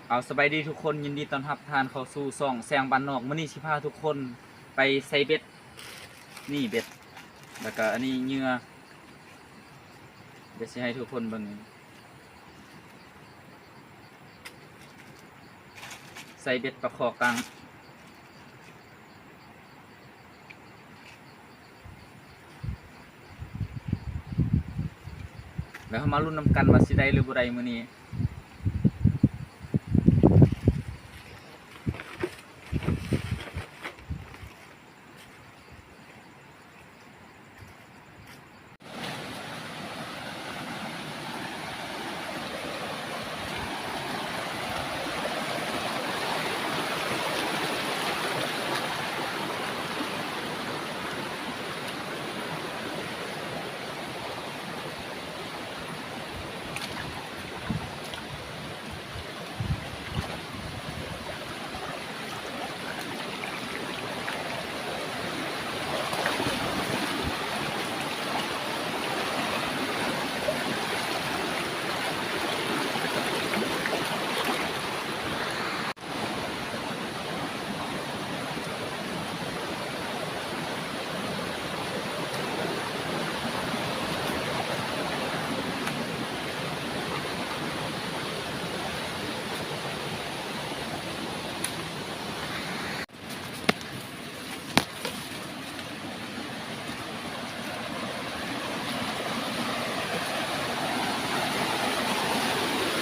ເອົາ ສະບາຍດີທຸກຄົນ, ຍິນດີຕ້ອນຮັບທ່ານເຂົ້າສູ່ຊ່ອງແສງບ້ານນອກ. ມື້ນີ້ຊິພາທຸກຄົນໄປໃສ່ເບັດ. ນີ້ເບັດ ແລ້ວກະອັນນີ້ເຫຍື່ອ. ດຽວຊິໃຫ້ທຸກຄົນເບິ່ງ ໃສ່ເບັດປາຄໍກັງ. ແລ້ວເຮົາມາລຸ້ນນຳກັນວ່າຊິໄດ້ຫຼືບໍ່ໄດ້ມື້ນີ້.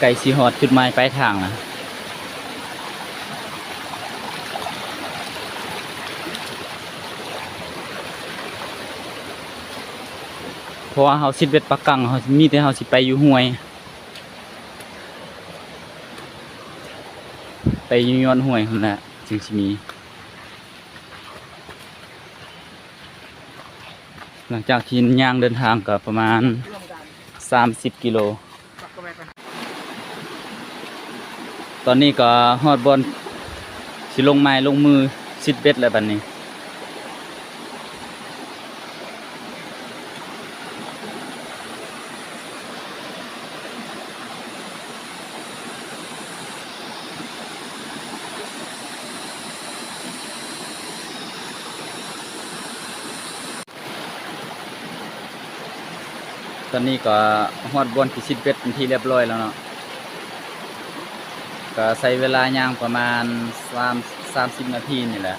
ໃກ້ຊິຮອດຈຸດໝາຍປາຍທາງລະ ເພາະວ່າເຮົາຊິດເບັດປາກັງ ເຮົາ ມີແຕ່ເຮົາຊິໄປຢູ່ຫ້ວຍ ໄປຢູ່ຍອດຫ້ວຍພຸ້ນແຫຼະ ຈຶ່ງຊິມີ. ຫຼັງຈາກທີ່ຍ່າງເດີນທາງກໍປະມານສາມສິບກິໂລ. ຕອນນີ້ກໍຮອດບ່ອນຊິລົງໄມ້ລົງມືຊິດເບັດແລ້ວບັດນີ້. ຕອນນີ້ກໍຮອດບ່ອນທີ່ຊິດເບັດເປັນທີ່ລຽບຮ້ອຍແລ້ວເນາະ, ກໍໃຊ້ເວລາຍ່າງປະມານສາມ ສາມສິບນາທີນີ້ແຫຼະ.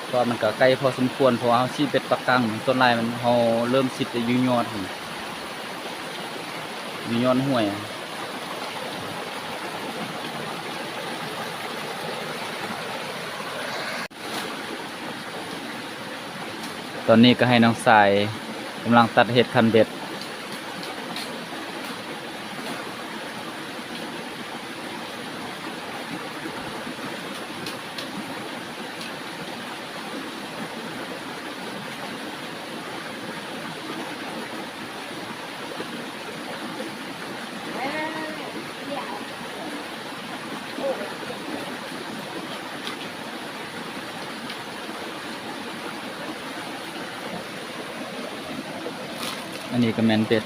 ເພາະມັນກໍໄກພໍສົມຄວນ ເພາະວ່າເຮົາຊິດເບັດປາກັງ ສ່ວນຫຼາຍມັນ ເຮົາເລີ່ມຊິດແຕ່ຢູ່ຍອດ ຢູ່ຍອດຫ້ວຍ. ຕອນນີ້ກໍໃຫ້ນ້ອງຊາຍກຳລັງຕັດເຫດຄັນເບັດ. ອັນນີ້ກໍແມ່ນເບັດ.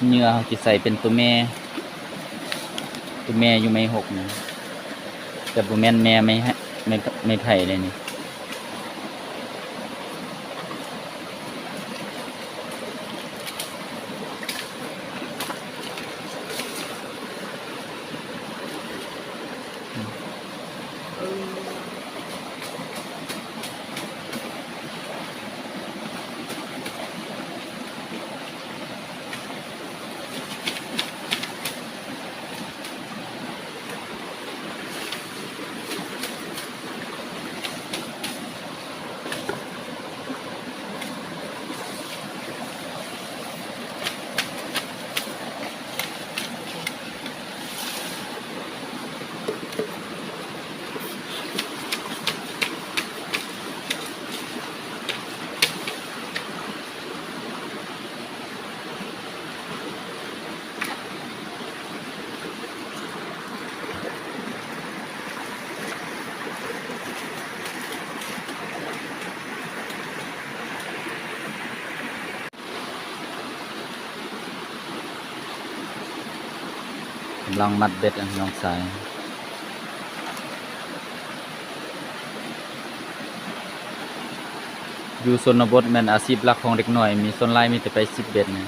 ເຫຍື່ອເຮົາຊິໃສ່ເປັນໂຕແມ່ ໂຕແມ່ຢູ່ໄມ້ຫົກນີ້ ແຕ່ບໍ່ແມ່ນແມ່ໄມ້ ໄມ້ ໄມ້ໄຜ່ເດ້ນີ້. ເ ລັງມັດເບັດ ນ້ອງຊາຍ. ຢູ່ຊົນນະບົດແມ່ນອາຊີບຫຼັກຂອງເດັກນ້ອຍ, ມີ ສ່ວນຫຼາຍມີແຕ່ໄປຊິບເບັດນີ້.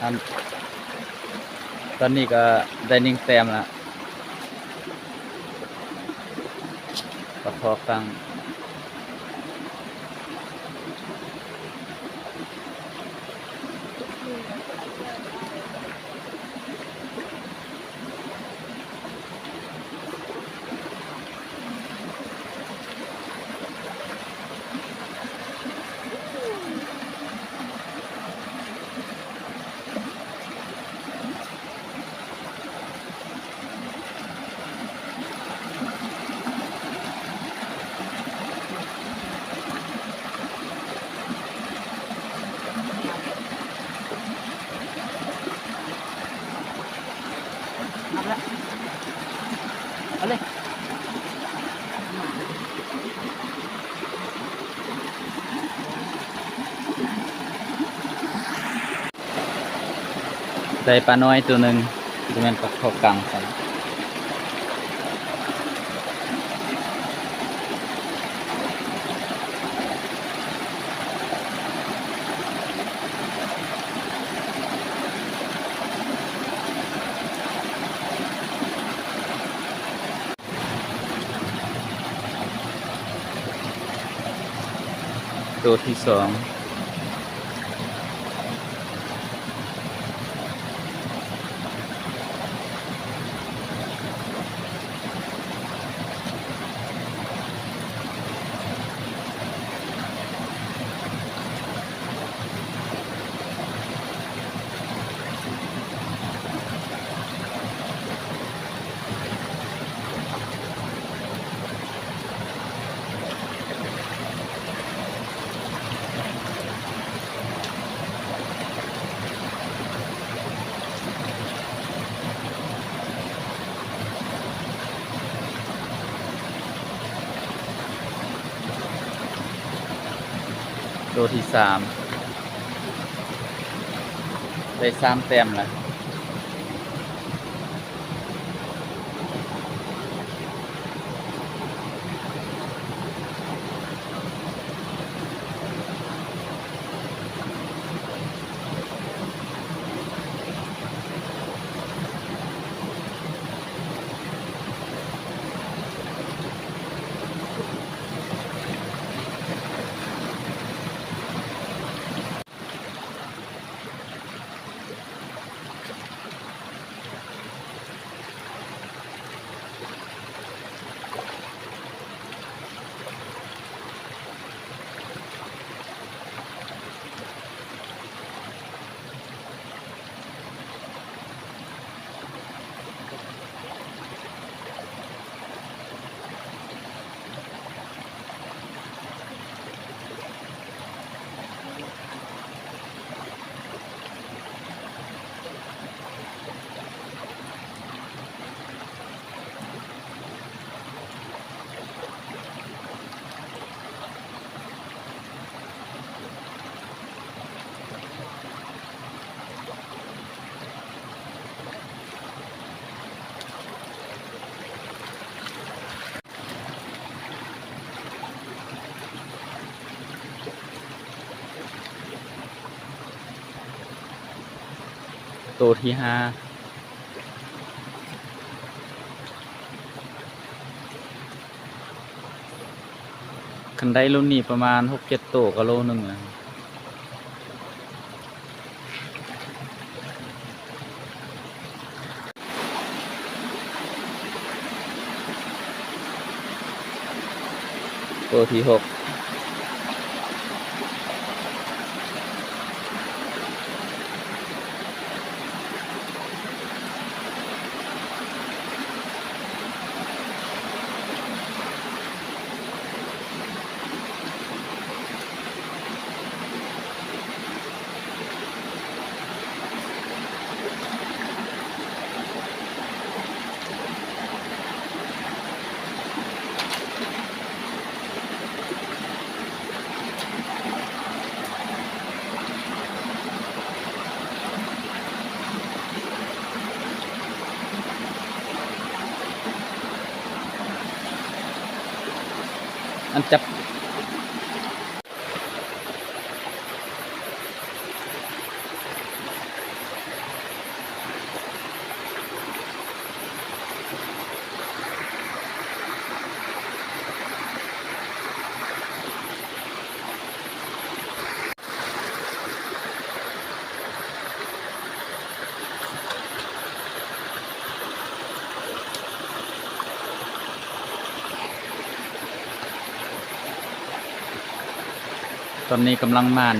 ອັນ ຕອນນີ້ກໍໄດ້ໜຶ່ງແຕ້ມລະ ປາຄໍກັງ. ໄດ້ປານ້ອຍໂຕໜຶ່ງ ຊິແມ່ນປາຄໍກັງຊັ້ນ. ໂຕທີສອງ. ໂຕທີສາມ ໄດ້ສາມແຕ້ມລະ. ໂຕທີຫ້າ. ໄດ້ລຸ້ນນີ້ປະມານຫົກເຈັດໂຕກໍໂລໜຶ່ງແລ້ວ. ໂຕທີຫົກ. ອັນຈັບ ຕອນນີ້ກຳລັງໝານ.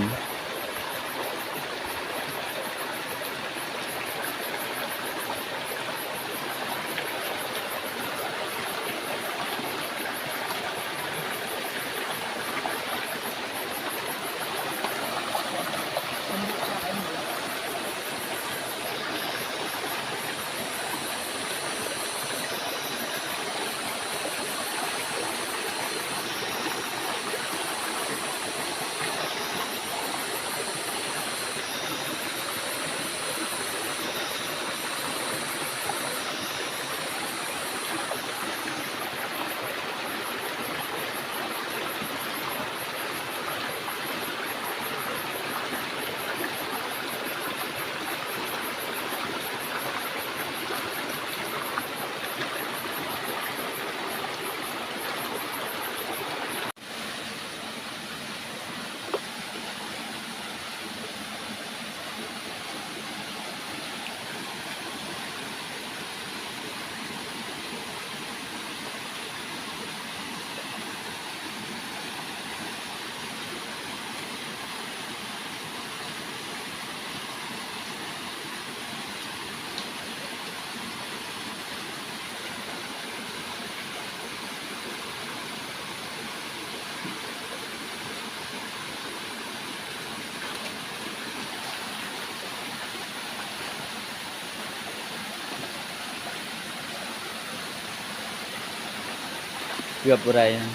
ເກືອບບໍ່ໄດ້ນະ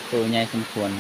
ໂຕໃຫຍ່ສົມຄວນ.